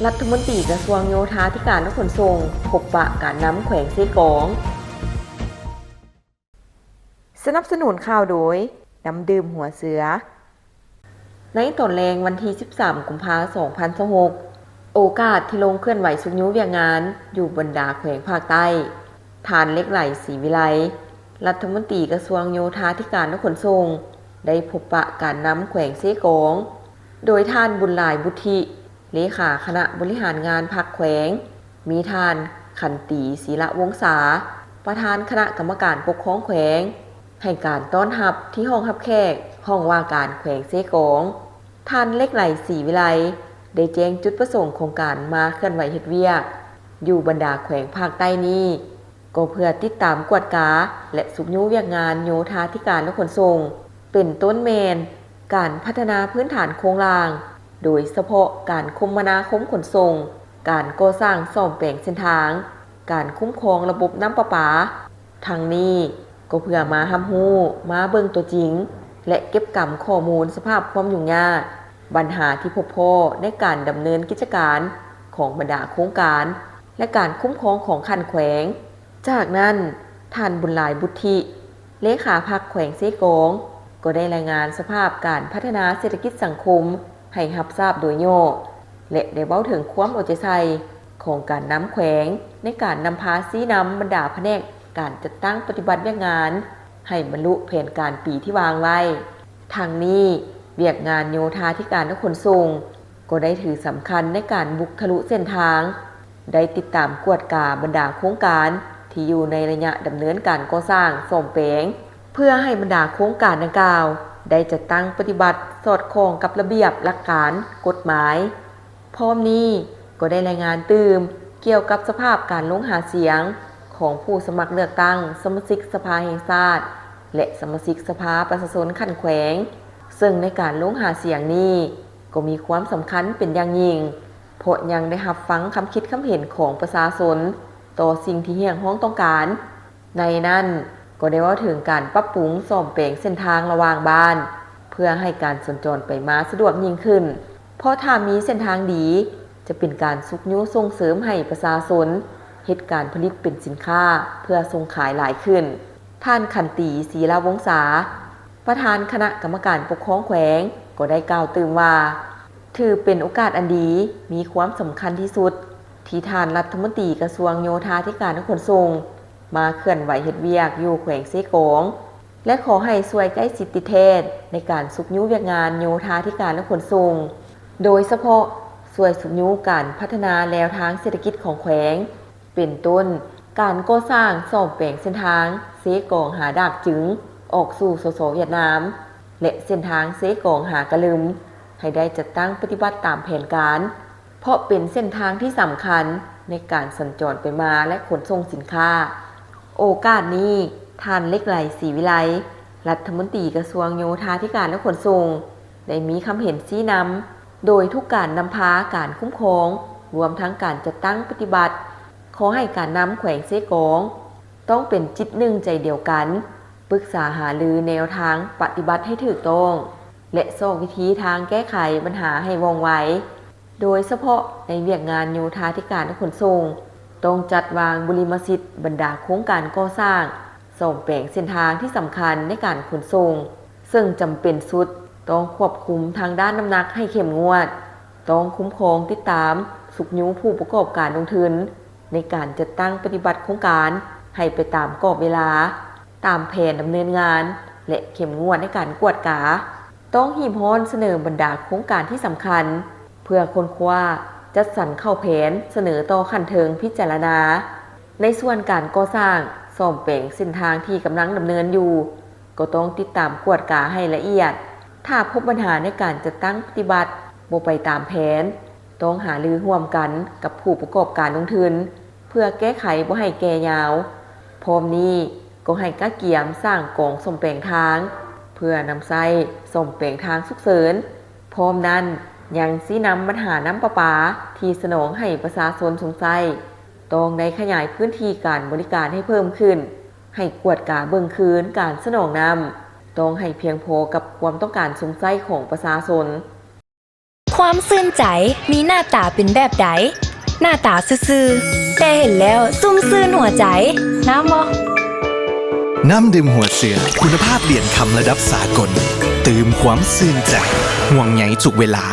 ລັດຖະມົນຕີກະຊວງໂຍທາທິການ ແລະ ຂົນສົ່ງ ພົບປະການນຳແຂວງເຊກອງ. ສະໜັບສະໜູນຂ່າວໂດຍ ນ້ຳດື່ມຫົວເສືອ. ໃນຕອນແລງວັນທີສິບສາມ ກຸມພາ ສອງພັນຊາວຫົກ, ໂອກາດທີ່ລົງເຄື່ອນໄຫວຊຸກຍູ້ວຽກງານຢູ່ບັນດາແຂວງພາກໃຕ້, ທ່ານ ເລັກໄຫຼ ສີວິໄລ ລັດຖະມົນຕີກະຊວງໂຍທາທິການ ແລະ ຂົນສົ່ງ ໄດ້ພົບປະການນຳແຂວງເຊກອງ ໂດຍທ່ານ ບຸນຫຼາຍ ບຸດທິ ເລຂາຄະນະບໍລິຫານງານພັກແຂວງ, ມີທ່ານ ຂັນຕີ ສີລະວົງສາ ປະທານຄະນະກຳມະການປົກຄອງແຂວງ ໃຫ້ການຕ້ອນຮັບທີ່ຫ້ອງຮັບແຂກ ຫ້ອງວ່າການແຂວງເຊກອງ. ທ່ານ ເລັກໄຫຼ ສີວິໄລ ໄດ້ແຈ້ງຈຸດປະສົງຂອງການມາເຄື່ອນໄຫວເຮັດວຽກຢູ່ບັນດາແຂວງພາກໃຕ້ນີ້ ກໍເພື່ອຕິດຕາມກວດກາ ແລະ ຊຸກຍູ້ວຽກງານໂຍທາທິການ ແລະ ຂົນສົ່ງ ເປັນຕົ້ນແມ່ນການພັດທະນາພື້ນຖານໂຄງລ່າງ, ໂດຍສະເພາະການຄົມມະນາຄົມຂົນສົ່ງ, ການກໍ່ສ້າງສ້ອມແປງເສັ້ນທາງ, ການຄຸ້ມຄອງລະບົບນ້ຳປະປາ. ທັງນີ້ກໍເພື່ອມາຮັບຮູ້, ມາເບິ່ງຕົວຈິງ ແລະ ເກັບກຳຂໍ້ມູນສະພາບຄວາມຫຍຸ້ງຍາກ, ບັນຫາທີ່ພົບພໍ້ໃນການດຳເນີນກິດຈະການຂອງບັນດາໂຄງການ ແລະ ການຄຸ້ມຄອງຂອງຂັ້ນແຂວງ. ຈາກນັ້ນ, ທ່ານ ບຸນຫຼາຍ ບຸດທິ ເລຂາພັກແຂວງເຊກອງ ກໍໄດ້ລາຍງານສະພາບການພັດທະນາເສດຖະກິດສັງຄົມໃຫ້ຮັບຊາບໂດຍຫຍໍ້ ແລະ ໄດ້ເວົ້າເຖິງຄວາມເອົາໃຈໃສ່ຂອງການນຳແຂວງ ໃນການນຳພາຊີ້ນຳບັນດາພະແນກການຈັດຕັ້ງປະຕິບັດວຽກງານ ໃຫ້ບັນລຸແຜນການປີທີ່ວາງໄວ້. ທັງນີ້, ວຽກງານໂຍທາທິການ ແລະ ຂົນສົ່ງ ກໍໄດ້ຖືສຳຄັນໃນການບຸກທະລຸເສັ້ນທາງ, ໄດ້ຕິດຕາມກວດກາບັນດາໂຄງການທີ່ຢູ່ໃນໄລຍະດຳເນີນການກໍ່ສ້າງສ້ອມແປງ ເພື່ອໃຫ້ບັນດາໂຄງການດັ່ງກ່າວໄດ້ຈັດຕັ້ງປະຕິບັດສອດຄ່ອງກັບລະບຽບ, ຫຼັກການ, ກົດໝາຍ. ພ້ອມນີ້ກໍໄດ້ລາຍງານຕື່ມກ່ຽວກັບສະພາບການລົງຫາສຽງຂອງຜູ້ສະໝັກເລືອກຕັ້ງສະມາຊິກສະພາແຫ່ງຊາດ ແລະ ສະມາຊິກສະພາປະຊາຊົນຂັ້ນແຂວງ, ເຊິ່ງໃນການລົງຫາສຽງນີ້ກໍມີຄວາມສຳຄັນເປັນຢ່າງຍິ່ງ ເພາະຍັງໄດ້ຮັບຟັງຄຳຄິດຄຳເຫັນຂອງປະຊາຊົນຕໍ່ສິ່ງທີ່ຮຽກຮ້ອງຕ້ອງການ. ໃນນັ້ນກໍໄດ້ເວົ້າເຖິງການປັບປຸງສ້ອມແປງເສັ້ນທາງລະຫວ່າງບ້ານ ເພື່ອໃຫ້ການສັນຈອນໄປມາສະດວກຍິ່ງຂຶ້ນ, ເພາະຖ້າມີເສັ້ນທາງດີ ຈະເປັນການຊຸກຍູ້ສົ່ງເສີມໃຫ້ປະຊາຊົນເຮັດການຜະລິດເປັນສິນຄ້າເພື່ອສົ່ງຂາຍຫຼາຍຂຶ້ນ. ທ່ານ ຂັນຕີ ສີລະວົງສາ ປະທານຄະນະກຳມະການປົກຄອງແຂວງ ກໍໄດ້ກ່າວຕື່ມວ່າ ຖືເປັນໂອກາດອັນດີ, ມີຄວາມສຳຄັນທີ່ສຸດ ທີ່ທ່ານລັດຖະມົນຕີກະຊວງໂຍທາທິການ ແລະ ຂົນສົ່ງ ມາເຄື່ອນໄຫວເຮັດວຽກຢູ່ແຂວງເຊກອງ ແລະ ຂໍໃຫ້ຊ່ວຍໃກ້ຊິດຕິດແທດໃນການຊຸກຍູ້ວຽກງານໂຍທາທິການ ແລະ ຂົນສົ່ງ, ໂດຍສະເພາະຊ່ວຍຊຸກຍູ້ການພັດທະນາແນວທາງເສດຖະກິດຂອງແຂວງ, ເປັນຕົ້ນ ການກໍ່ສ້າງສ້ອມແປງເສັ້ນທາງເຊກອງຫາດາກຈຶງ ອອກສູ່ ສສ ຫວຽດນາມ ແລະ ເສັ້ນທາງເຊກອງຫາກະລຶມ ໃຫ້ໄດ້ຈັດຕັ້ງປະຕິບັດຕາມແຜນການ, ເພາະເປັນເສັ້ນທາງທີ່ສຳຄັນໃນການສັນຈອນໄປມາ ແລະ ຂົນສົ່ງສິນຄ້າ. ໂອກາດນີ້, ທ່ານ ເລັກໄຫຼ ສີວິໄລ ລັດຖະມົນຕີກະຊວງໂຍທາທິການ ແລະ ຂົນສົ່ງ ໄດ້ມີຄຳເຫັນຊີ້ນຳ ໂດຍທຸກການນຳພາ, ການຄຸ້ມຄອງ, ລວມທັງການຈັດຕັ້ງປະຕິບັດ, ຂໍໃຫ້ການນຳແຂວງເຊກອງ ຕ້ອງເປັນຈິດໜຶ່ງໃຈດຽວກັນ, ປຶກສາຫາລືແນວທາງປະຕິບັດໃຫ້ຖືກຕ້ອງ ແລະ ຊອກວິທີທາງແກ້ໄຂບັນຫາໃຫ້ວ່ອງໄວ, ໂດຍສະເພາະໃນວຽກງານໂຍທາທິການ ແລະ ຂົນສົ່ງ ຕ້ອງຈັດວາງບຸລິມະສິດບັນດາໂຄງການກໍ່ສ້າງ, ສ້ອມແປງເສັ້ນທາງທີ່ສຳຄັນໃນການຂົນສົ່ງ, ເຊິ່ງຈຳເປັນສຸດຕ້ອງຄວບຄຸມທາງດ້ານນ້ຳໜັກໃຫ້ເຂັ້ມງວດ, ຕ້ອງຄຸ້ມຄອງຕິດຕາມຊຸກຍູ້ຜູ້ປະກອບການລົງທຶນ ໃນການຈັດຕັ້ງປະຕິບັດໂຄງການໃຫ້ໄປຕາມກອບເວລາ, ຕາມແຜນດຳເນີນງານ ແລະ ເຂັ້ມງວດໃນການກວດກາ. ຕ້ອງຮີບຮ້ອນສະເໜີບັນດາໂຄງການທີ່ສຳຄັນ ເພື່ອຄົ້ນຄວ້າ, ຈັດສັນເຂົ້າແຜນສະເໜີຕໍ່ຂັ້ນເທິງພິຈາລະນາ. ໃນສ່ວນການກໍ່ສ້າງ, ສ້ອມແປງເສັ້ນທາງທີ່ກຳລັງດຳເນີນຢູ່ ກໍຕ້ອງຕິດຕາມກວດກາໃຫ້ລະອຽດ. ຖ້າພົບບັນຫາໃນການຈັດຕັ້ງປະຕິບັດບໍ່ໄປຕາມແຜນ, ຕ້ອງຫາລືຮ່ວມກັນກັບຜູ້ປະກອບການລົງທຶນ ເພື່ອແກ້ໄຂບໍ່ໃຫ້ແກ່ຍາວ. ພ້ອມນີ້ກໍໃຫ້ກະກຽມສ້າງກອງສ້ອມແປງທາງ ເພື່ອນຳໃຊ້ສ້ອມແປງທາງສຸກເສີນ. ພ້ອມນັ້ນຍັງຊີ້ນຳບັນຫານ້ຳປະປາທີ່ສະໜອງໃຫ້ປະຊາຊົນຊົມໃຊ້, ຕ້ອງໄດ້ຂະຫຍາຍພື້ນທີ່ການບໍລິການໃຫ້ເພີ່ມຂຶ້ນ, ໃຫ້ກວດກາເບິ່ງຄືນການສະໜອງນ້ຳ, ຕ້ອງໃຫ້ພຽງພໍກັບຄວາມຕ້ອງການຊົມໃຊ້ຂອງປະຊາຊົນ. ຄວາມຊື່ນໃຈມີໜ້າຕາເປັນແບບໃດ? ໜ້າຕາຊື່ໆ ແຕ່ເຫັນແລ້ວຊຸ່ມຊື່ນຫົວໃຈ. ນ້ຳບໍ່? ນ້ຳดื่ມຫົວເສືອ ຄຸນນະພາບຫຼຽນຄຳລະດັບສາກົນ ຕື່ມຄວາມຊື່ນໃຈ ຫ່ວງໃຍທຸກເວລາ.